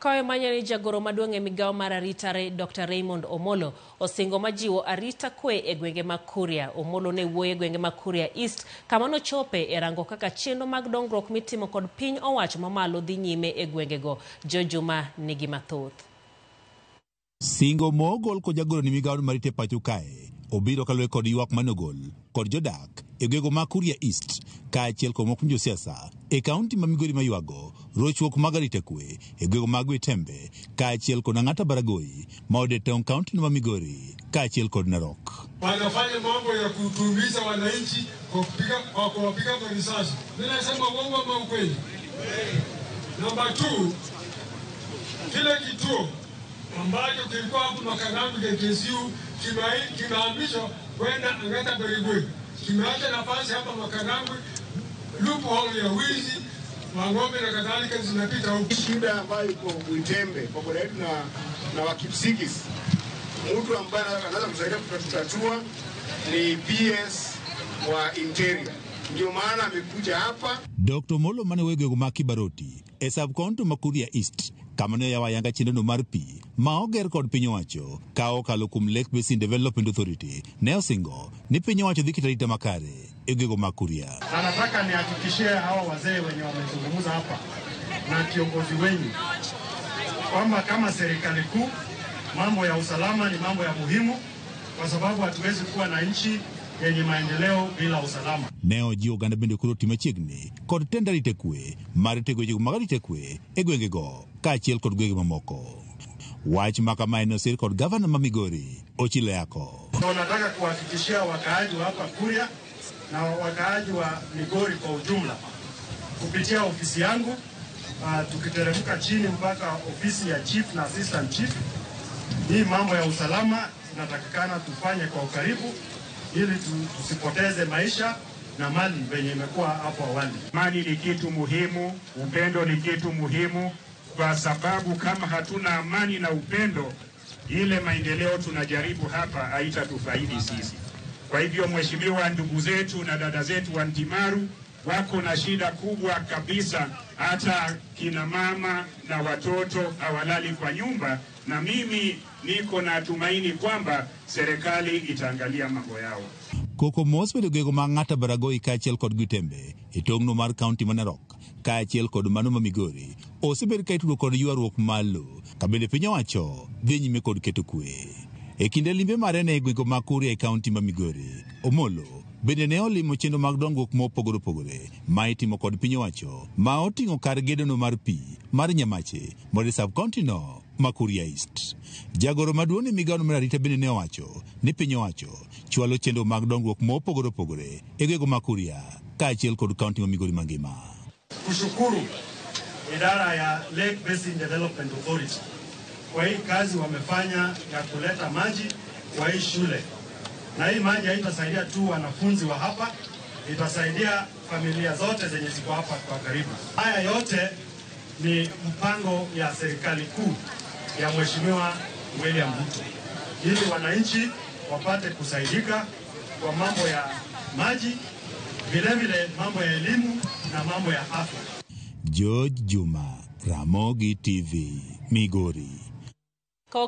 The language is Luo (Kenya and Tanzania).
Kawe manyani jagoro maduong' e migawo mar arita Dr. Raymond Omolo osingo majiwo arita kwe e gwenge mag Kuria. Omolo ne wuoyo e gwenge mag Kuria East kama nochope e rango kaka chenro mag dongruok mitimo kod piny owacho mamalo dhi nyime e gwengego. Jojuma nigi mathoth. Singo mogol kod jagoro ni migawo mar arita e pacho kae obiro kaluwore kod ywak manogol kod jodak e gwenge mag Kuria East kaachiel kod moko josiasa e kaunti ma Migori maywago rochruok mag arita kwe e gwenge mag Gwetembe kaachiel kod Ang'ata Baragoi ma ode tong' kaunti ma Migori kaachiel kod Narok. Wanafanya mambo ya kutumiza wananchi kwa kuwapiga kwa risasi. Mimi nasema uongo ama ukweli? Namba 2, kile kituo ambacho kilikuwa hapo Makarambi KKSU kimehamishwa kwenda Ang'ata Baragoi. Kimeacha nafasi hapa Makarambi, loophole ya wizi wa ng'ombe na kadhalika zinapita huko. Shida ambayo iko Gwetembe kwa boda yetu na Wakipsigis, mtu ambaye anaweza kusaidia kutatua ni PS wa Interior. Ndio maana amekuja hapa. Dr. Molo mane wego mag Kibaroti e sub county ma Kuria East kama ne oyawo ayanga chenro mar pi ma oger kod piny owacho ka okalo kuom Lake Basin Development Authority ne osingo ni piny owacho dhi keto arita makare e gwenge mag Kuria. Na nataka nihakikishie hawa wazee wenye wamezungumza hapa na kiongozi wenyu kwamba kama serikali kuu mambo ya usalama ni mambo ya muhimu, kwa sababu hatuwezi kuwa na nchi yenye maendeleo bila usalama. Ne ojiwo oganda bende koro ti machiegni kod tend arita kwe mar tego weche mag arita kwe e gwengego kaachiel kod gwenge mamoko. Wach ma kamae ne osir kod gavana ma Migori Ochilo Ayacko. Tunataka kuhakikishia wakaaji wa hapa Kuria na wakaaji wa Migori kwa ujumla kupitia ofisi yangu, tukiteremka chini mpaka ofisi ya chief na assistant chief, hii mambo ya usalama inatakikana tufanye kwa ukaribu ili tusipoteze maisha na mali venye imekuwa hapo awali. Amani ni kitu muhimu, upendo ni kitu muhimu, kwa sababu kama hatuna amani na upendo, ile maendeleo tunajaribu hapa haitatufaidi sisi. Kwa hivyo mheshimiwa, ndugu zetu na dada zetu wa Ntimaru wako na shida kubwa kabisa, hata kina mama na watoto hawalali kwa nyumba, na mimi niko na tumaini kwamba serikali itaangalia mambo yao. Koko mos bedo gwenge mag Ang'ata Baragoi kaachiel kod Gwetembe e tong'no mar kaunti ma Narok kaachiel kod mano ma Migori osebed ka itudo kod ywaruok malo ka bende piny owacho dhi nyime kod keto kwe. E kinde limbe mare ne e gwenge mag Kuria e kaunti ma Migori, Omolo bende ne olimo chenro mag dongruok mopogore opogore ma itimo kod piny owacho ma oting'o kar gedono mar pi mar Nyamache mondo e sub county no ma Kuria East. Jagoro maduong' e migawo mar arita bende ne owacho ni piny owacho chwalo chenro mag dongruok mopogore opogore e gwenge mag Kuria kaachiel kod kaunti ma Migori mangima. Kushukuru idara ya Lake Basin Development Authority kwa hii kazi wamefanya ya kuleta maji kwa hii shule. Na hii maji haitasaidia tu wanafunzi wa hapa, itasaidia familia zote zenye ziko hapa kwa karibu. Haya yote ni mpango ya serikali kuu ya Mheshimiwa William Ruto ili wananchi wapate kusaidika kwa mambo ya maji, vile vile mambo ya elimu na mambo ya afya. George Juma, Ramogi TV, Migori. Okay.